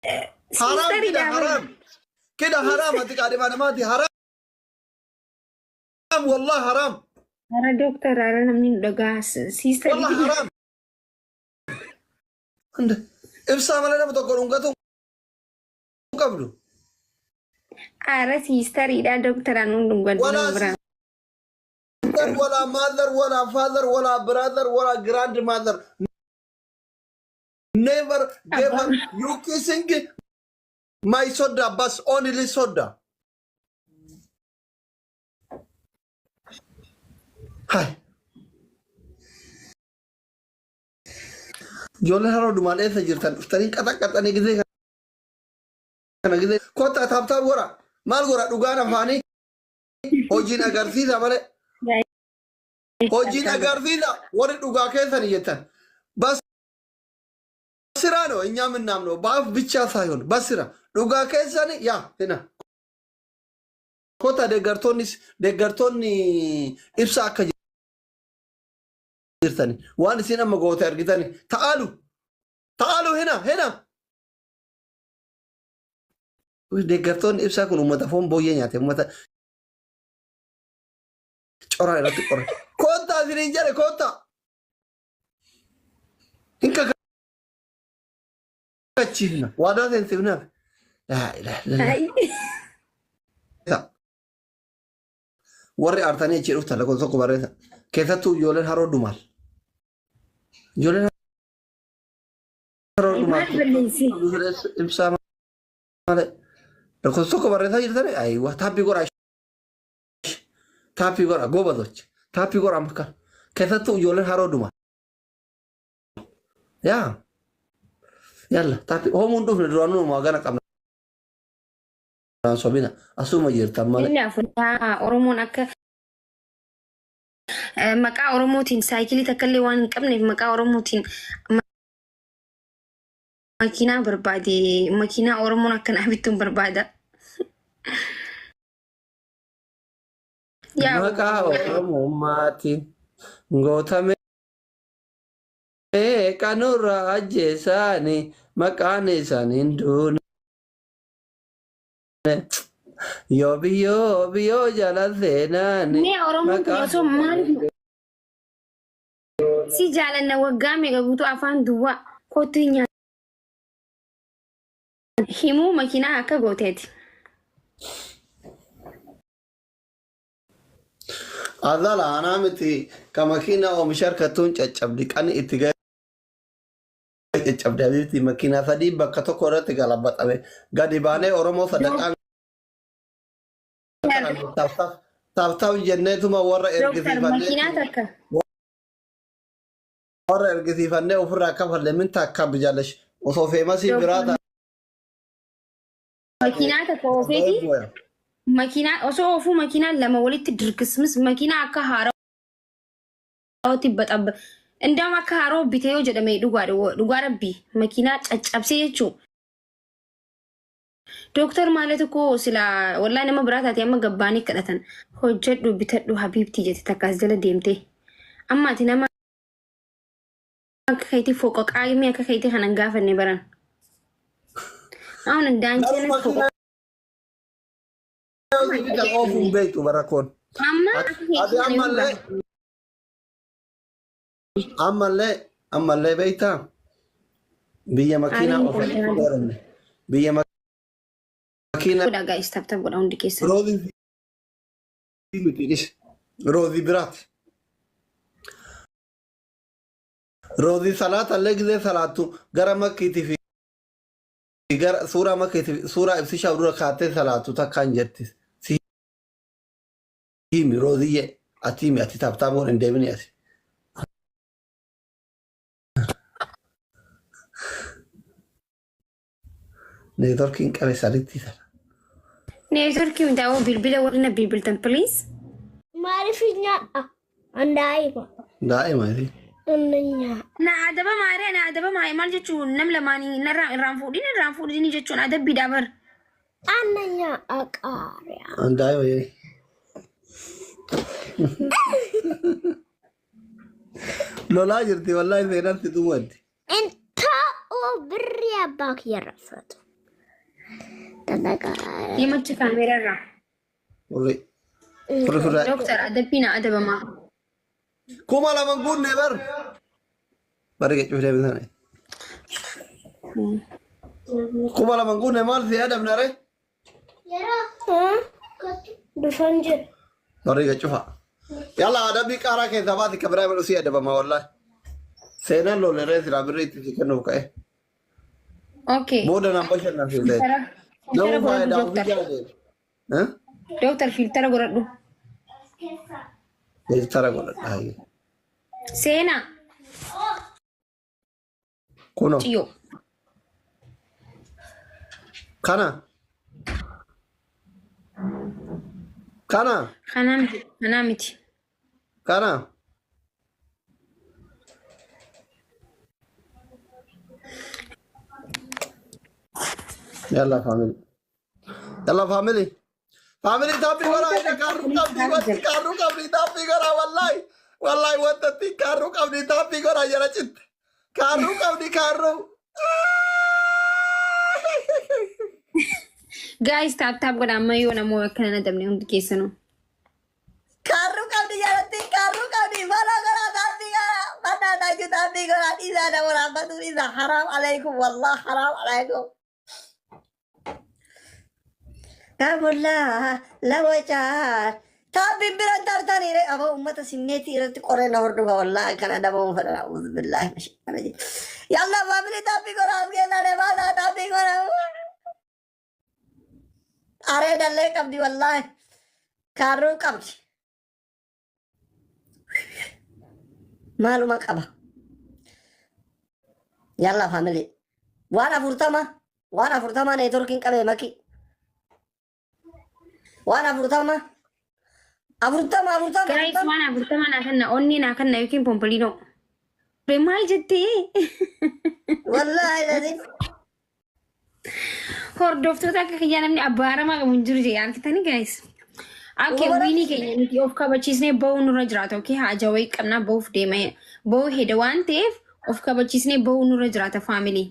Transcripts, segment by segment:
Haram Siistariidha kida bar. haram. Kida haram ati qaadhima namaati haram wallah haram. Ara dooktar ara namni nu dhagaa Wallah siistariiti. haram. Hunda ibsaa malee nama tokko dhungatu hin qabdu. Ara siistariidha dooktaraan nu dhungadhu Walaa nama biraa. sister walaa mother walaa father walaa brother walaa grandmother. Never ever you kissing my soda bas only soda. Hai. Ijoolleen haroo dumaan eessa jirtan dhuftanii qaxaqaxanii gizee kana gizee kottaa taaptaap godha. Maal godha dhugaan afaanii hojiin agarsiisa malee hojiin agarsiisa warri dhugaa keessanii jettan. በስራ ነው እኛ የምናምነው፣ በአፍ ብቻ ሳይሆን በስራ dhugaa keessani yaa hina kota deeggartoonni deeggartoonni ibsa akka jirtani waan isin amma goote argitani ta'aalu ta'aalu hina hina deeggartoonni ibsaa kun uummata foon booyyee nyaate uummata coraa irratti qorre koottaa isiniin jedhe koottaa hin kakachiifna waadaa seensifnaaf laa ilaaha illallah. Warri aartanii achi dhuftan lakkoofsa tokko barreessa. Keessattuu ijoolleen haroo dumaal. Ijoolleen haroo dumaal. Maal balleessi? Ibsaa malee. Lakkoofsa tokko barreessaa jirtani ayiwa taappii godhaa. Taappii godhaa gobazoch. Taappii godhaa makka. Keessattuu ijoolleen haroo dumaal. Yaa. Yalla taappii hoomuun dhufne duraanuu namaa gana qabna. Sobina asuma jirtan malee. Inni afurii Oromoon akka maqaa Oromootiin saayikilii takka illee waan hin qabneef maqaa Oromootiin makiinaa barbaade makiinaa Oromoon akka naa bittuun barbaada. Yaa Maqaa Oromummaatiin goota meeqa nurra ajjeesaani maqaan isaanii hin duune. Yoo biyyoo biyyoo jala seenaani Mee Oromoon kun maqaan osoo maaliif si jaalanna waggaa meeqa guutuu afaan duwwaa kootu hin nyaatan himuu makiinaa akka gooteeti. Azala anaa miti ka makiinaa oomisha harkattuun caccabdi qani itti ga'e caccabdi habiibti makiinaa sadii bakka tokko irratti galabaxame gadi baanee Oromoo sadaqaa Dooktar taaf taaf jenneetuma warra Dooktar ergisiifannee makiinaa takka warra ergisiifannee ofirraa kafalle min takka bijalesh osoo feemasii biraa Dooktar makiinaa takka oofeeti ta'e makiinaa osoo oofuu makiinaa lama walitti dirqismis makiinaa akka haaraatti baxabba indaam akka haaroo bitee yoo jedhame dhugaadha dhugaa rabbii makiinaa caccabsee jechuu. Dooktar ማለት እኮ ስላ ወላሂ nama biraa taate amma gabbaanii kadhatan hojjedhu bitadhu habiibtii jette takka as jala deemte amma ati nama akka keetii foqoqaa himee akka keetii kanan gaafanne baran አሁን እንዳንቺ Garuu አይነት ፎቆ makiinaa yoo si bitan oofuu hin beektu barakkoon. amma akka Ati keetii kana yoo ammallee gaafanne ammallee ammallee beektaa biyya makiinaa Aariin oofanii kun dheeranne biyya makiinaa godha guys tap tap godha hundi keessan. roozii miti dhis roozii biraati. Roozii salaata illee gizee salaattu gara makkiitii fi gara suuraa makkiitii fi suuraa ibsishaa dura kaattee salaattu takkaan jetti. Si himi rooziyyee ati himi ati taaptaaboon hin deebini ati. Neetworkiin qabe saditti sana. Neetworkii hundaa'uu bilbila warri na bilbiltan please. Maaliif nyaadha? An daa'ima. Daa'ima isi. Anna nyaadha. Na adaba maaree na adaba maaree maal jechuun nam lamaanii narraa irraan fuudhin irraan fuudhini jechuun adabbiidha bar. Anna nyaadha qaariyaa. An daa'ima jee. Lolaa jirti wallaahi seenaan si dhumatti. Intaa birri. Abbaa kiyya irraa fudhatu. Dalagaa. Deemachi kaameeraa irraa. Furri. Furri furri. Dooktar adabbii na adabamaa. 2000 guunne bar. Bari gachuu deebisan. 2000 guunne maal si adabna re? Dhufan jira. Bari gachufa. Yalla adabbii qaaraa keessaa baati ka biraa godhu si adabama wallahi. Seenaan loleree silaa birrii itti si kennuuf ka'e. Okay. Booda naan bashannansiifte. Filtara Namuu godhadhu faayidaa ofii dooktar. jala deema. Eh? Dooktar filtara godhadhu. Filtara godhadha. Hayyee. Seenaa. Kunoo. Ciyyoo. Kana. Kana. Kanaa miti. Kanaa miti. Kana. Yalla family. Yalla family. Family taappii godhaa inni kaarruu qabdi wanti kaarruu qabdi taappii godhaa wallahi. Wallahi wanta itti kaarruu qabdi taappii godhaa jala citte. Kaarruu qabdi kaarruu. Guys, tap tap godha amma yoo namoo akkana na dabne hundi keessanuu. Kaarruu qabdi jalatti kaarruu qabdi mana godhaa taappii godhaa mana taaju taappii godhaa dhiisaa nama raaffatu dhiisaa haraam alaykum wallah haraam alaykum. Kaamullaa lama caa taappiin biran tartanii re aboo ummata simmeetii irratti qoree na hordofa wallah akkana dhabamu fedha a'uudhu billaahi mina shaytaani rajiim. Yalla family taappii godhaa as keessaa deemaa taappii godhaa. Aree dallee qabdi wallaahi. Kaarruu qabdi. Maaluma qaba. Yalla family. Waan 40 waan 40 neetworkiin qabee maki. Waan 40 40 40 Guys, 40. waan 40 naa kenna onnee naa kenna yookiin pompoliinoo. Be maal jettee? Wallaahi lazim. Hordoftoota akka kiyyaa namni abaaramaa qabu hin jiru jedhee argitanii guys. Okay, Dhuga wiinii keenya nuti of kabachiisnee ba'uu nurra jiraata. Okay, haja wayii qabnaa ba'uuf deema. Ba'uu heda waan ta'eef of kabachiisnee ba'uu nurra jiraata family.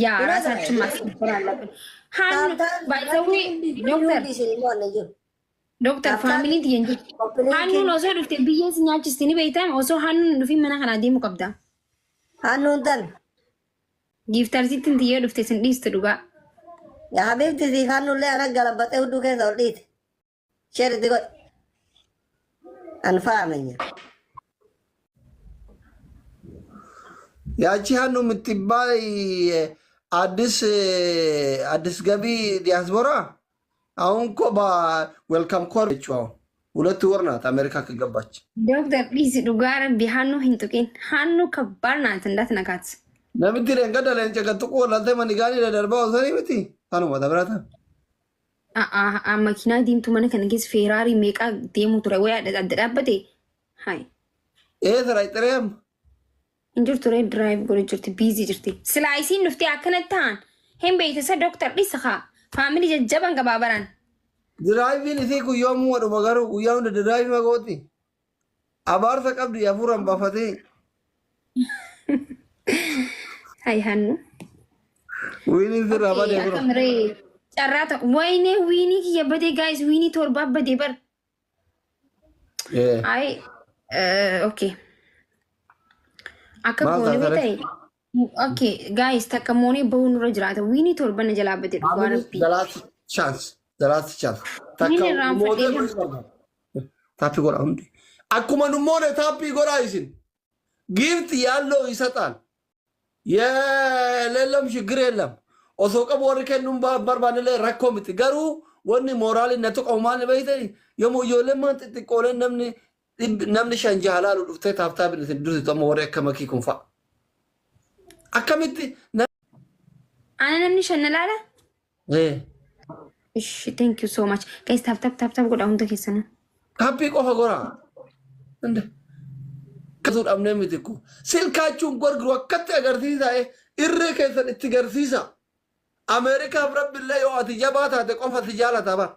Yaa Dhuga ራሳችን ማስከበር አለብን። ሀኑ by the way ዶክተር Hundi isin immoo anna jiru. ዶክተር family tiyya hin jirtu. Hannuun osoo dhufte biyyee si nyaachisti ni beektaa osoo hannuun hin dhufin mana kanaa deemuu qabda. Hannuun tami. Giiftarsiitti tiyyee dhufte sin dhiistu dhugaa. Yaa habiibti siif hannullee ana galabaxee hudduu keessa ol dhiite. Share itti godhi. An faamenya. ያቺ ሀኑ የምትባል አዲስ አዲስ ገቢ ዲያስፖራ አሁን እኮ በ Welcome Corps አሁን 2 ወር ናት አሜሪካ ከገባች። ዶክተር dhiisi dhugaa rabbi hannuu hin tuqin. Hannuu kabbaar naat እንዳትነካት. Namitti leenca leenca gattuquu walaaltee manigaanii daddarbaa osoo miti kanuma taphata. Makiinaa diimtuu mana kana keessa Ferrari meeqaa deemu ture wayaa adda dhaabbate. Hai. Ee sira xireem. Hin jirtu ree drive godhe jirti busy jirti. Silaa isiin dhuftee akkanatti ta'an hin beektisa dooktar dhiisa kaa. Family jajjaban gabaabaraan. Driveiin isii guyyaa muwadhuma garuu guyyaa hunda drive magooti. Abaarsa qabdi hafuuraan baafatee. Hai hannu. Wiiniin sirraa badee biro. Akkam ree carraa ta'u. Wayinee wiinii kiyya badee guys wiinii torbaa badee bar. Ay okay. Akka Maal goone taatare? ta'e. Okay guys takka moonee bahuu nurra jiraata. Wiinii torba na jalaa badee dhugaa rabbii. The last chance. The last chance. Takka Wiinii irraanfadhee mootee godhu. Taappii godha hundi. Akkuma nu moone taappii godhaa isin. Gift ያለው ይሰጣል። የሌለም ችግር የለም። Osoo qabu warri kennuun barbaannillee rakkoo miti. Garuu wanni mooraalii na tuqamu maal beektani yommuu ijoolleen maan xixiqqooleen namni namni shan jaha laalu dhuftee tap tapiin isin dursitu amma warri akka makii kun fa'a. Akkamitti Ana namni shan na laala? Eh, Ishi thank you so much. Guys, tap tap tap tap godha hunda keessanuu. Taappii qofa godhaa. Inde. Akkasuu dhabnee miti kun. Silkaachuun gorguru akkatti agarsiisa irree keessan itti garsiisa. Ameerikaaf rabbillee yoo ati jabaa taate qofa si jaalata bara.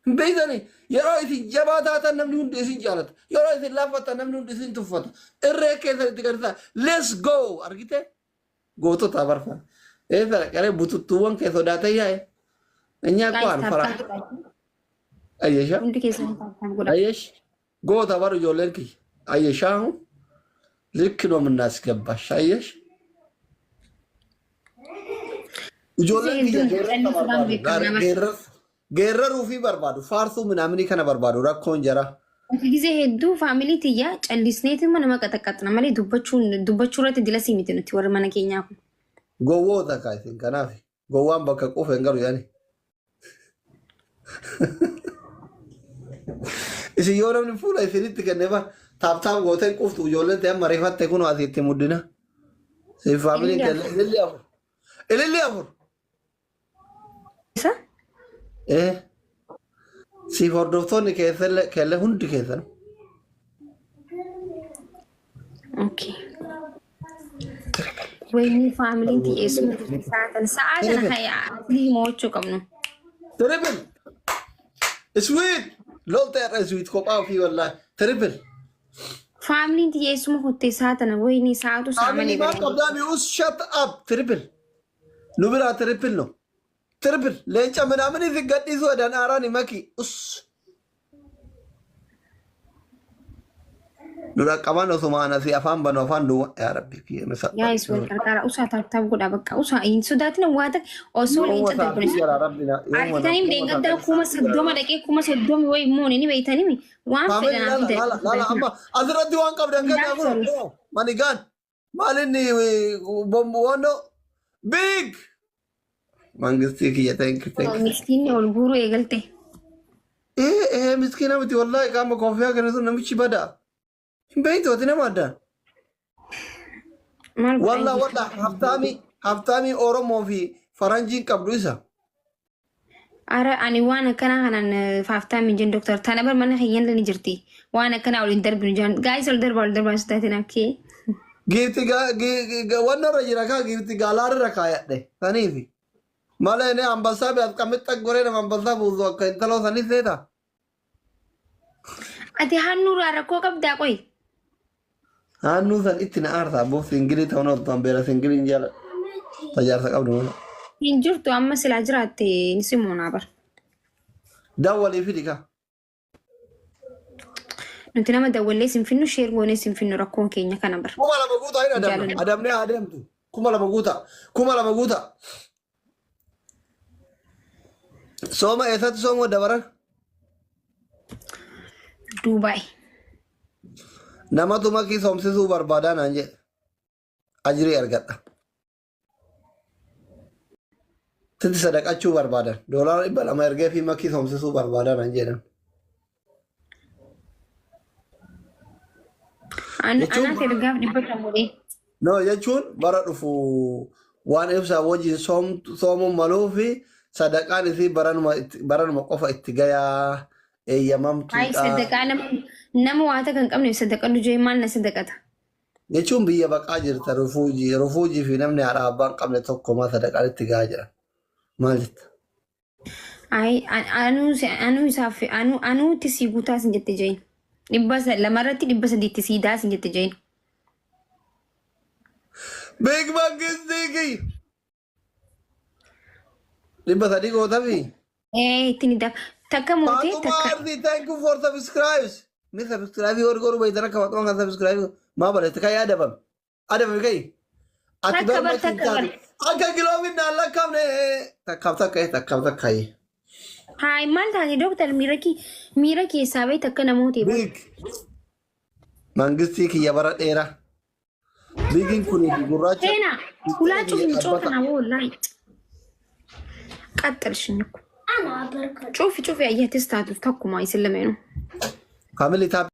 Hin beektani yeroo isin jabaa taatan namni hundi isin jaalata. Yeroo isin laaffattan namni hundi isin tuffata. Irree keessan itti garsiisa. Let's go argite? Gootota barfan. Eessa dhaqaree bututtuuwwan kee sodaatee yaa'e. Inni akka Guys, waan tap fara. tap godhaa. Ayyesha. Hundi keessan tap tap godhaa. Ayyesh. Goota baru ijoolleen kiyya. Ayyesha አሁን ልክ ነው የምናስገባሽ። አየሽ ijoolleen kiyya Hedduun geerarsa callisuudhaan barbaadu. beekamu nama. Geeraruu fi barbaadu. Faarsuu minaaminii kana barbaadu. Rakkoon jara. Gisee hedduu faamilii tiyya callisneetuma nama qaxaqqaxna malee dubbachuu irratti dilasii miti nuti warri mana keenyaa kun. Gowwoota kaasin kanaaf. Gowwaan bakka quufe hin galu yaani. Isin yoo namni fuula isinitti kenne ba tap tap gooteen quftu ijoolleen ta'e amma rifatte kun asii itti muddina. Siif faamiliin Ililli kenne afur. ililli afur. Ililli afur. Isa? Eh. Siif hordoftoonni keessallee kelle hundi keessan. Okay. Wayni faamiliin tiyya eessuma turte sa'aatan sa'aa sana hayaa asii mo'achuu qabnu. Triple. Sweet. Lolta irra sweet kophaa ofii wallaahi. Triple. Faamiliin tiyya eessuma kutte sa'aatan wayni sa'aatu saa Faamilii malee maal bara. qabdaa mi'uus shut up. Triple. Nu biraa triple no. Triple. Leenca minaamin isin gadhiisuu edan aaraan maki. Us. Nu dhaqqaban osuma asii afaan banu afaan duwwa. Yaa Rabbi kiyya misa. Guys, wal qarqaara usaa tap tap godhaa bakka usaa hin sodaatina waa takka osoo leenca darbine. Argitanii deeggaddaa 30,000 dhaqee 30,000 wayi immoo ni beeytanii waan Faamilii fedhan laala laala laala amma asirratti waan qabdan kenna kun manigaan maal inni bombu wando big mangistii kiyya thank you thank you. Miskiinni ol guuruu eegalte. Eh eh miskiina miti wallahi qaama koofiyaa kana sun namichi badaa. Hin beektu ati nama addaan. Maal godhaa Walla jirtu? walla haftaamii haftaamii Oromoo fi Faranjiin qabdu isa. Ara ani waan akkanaa kanaan faaftaa min jennu doktor tana bar mana kiyyan ni jirti. Waan akkanaa ol hin darbinu jaan. Guys, ol darbaa ol darbaa sodaatin akkee. Giifti wanna irra jira kaa giifti gaalaarra kaayadhe saniifi. Malee inni ambassaa bi asqamixxa goree nama ambassaa buusu akka intaloo sanis seeta. Ati hannuuraa rakkoo qabdaa qoy. Naannoo san itti na aarsa abboo singilii ta'uun oltuun beera singiliin jala tajaajila qabdu malee. Hin jirtu amma silaa jiraatte ni simoonaa bar. Dawwalii fidi kaa. Nuti nama dawwallee sin finnu share goonee sin finnu rakkoon keenya kana bar. 2000 guutaa hin adamna. Jaalanna. Adamnee haa deemtu. 2000 guutaa. 2000 guutaa. Sooma eessatti soomuu dabaran? Duubaay. Namatu makii soomsisuu barbaadaa naan jedhe. Ajirii argadha. Sitti sadaqachuu barbaadan. $200 ergee fi makii soomsisuu barbaadaa naan jedhan. Jechuun Anaaf ergaaf 500 godhee. No jechuun bara dhufu waan ibsaa wajjin soomuun maluu fi sadaqaan isii baranuma qofa itti gayaa Ay eeyyamamtuudha. sadaqaa nama waa takka hin qabne sadaqadhu jee maal na sadaqata? Jechuun biyya baqaa jirta rufuujii fi namni haadha abbaa hin qabne tokko maa sadaqaan itti gahaa jira. Maal jetta? Ay anuu isaaf anuutti sii guutaa sin jette jeen. 200rratti 300tti sii daa sin jette jeen. Big Mangistii 300 gootafi. Ee itti ni daa takka mootee Faatuma takka. Ardi thank you for subscribes. Mi subscribe warri godhu beeytan akka Faatuma kan subscribe maa barreesse kan adabame. Adabame kai. Ati Takka bar bar makin takka bar. taate. Akka kiloomin naan lakkaafne takkaaf takka takkaaf takka. Haay maal taate dooktar miira keessaa bahe takka namoota bar. Big Mangistii kiyya bara dheeraa. Bigiin kun gurraacha. Seenaa hulaa cufi mucoo Dhaabbata. kanaa wallaahi. Qaxxalshin እኮ cufi cufi ayyatis taatu takkuma isin lameenuu. Family tap.